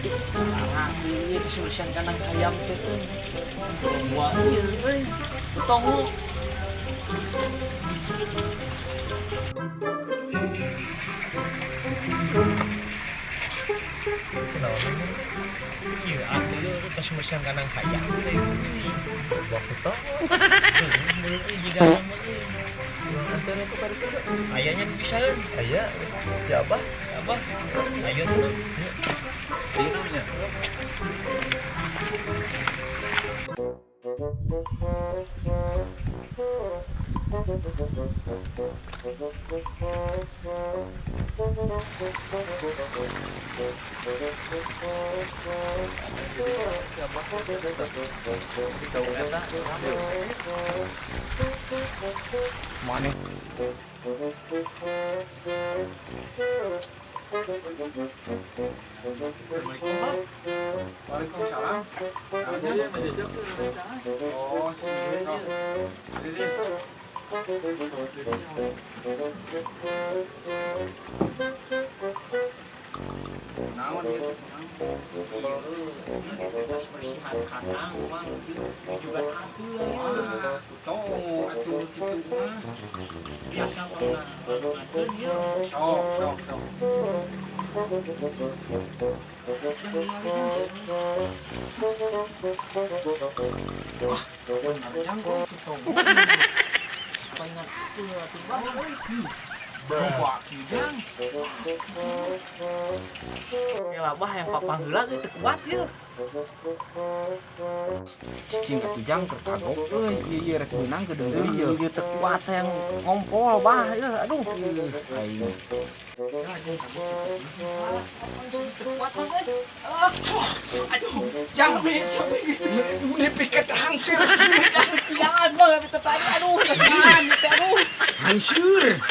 Ah, ieu kesulitan kandang hayam teh euy. Wah, ieu euy. Tongo. Kunaon ieu atuh ieu tos bersihan kandang hayam teh. Waktu tongo. Heuh, euy jiga mah euy. Antar itu kari itu. Ayahnya dipisaheun. Aya, siapa? Abah, ayo tuh. Iya namanya. Mana? Assalamualaikum, Pak. Waalaikumsalam. Oh, iya. Naon ieu teh? Tos bersihan kandang, Mang. Juga atuh ya. Wah, tongo atuh kitu mah. Biasa pernah ngatur ya. Sok, sok, sok. Wah, bener jang kok itu tongo. Palingan atuh atuh Bang. Coba kieu jang. Ya lah bah yang papang heula teu kuat ieu. Cicing atuh jang keur kagok euy, ieu ieu rek meunang ke deui ieu. Ieu teu kuat yang ngompol bah ieu aduh. Aing. Aduh, Jang, capek, capek. nepi ka hangseur. Jangan bang, aduh, aduh. Hangseur.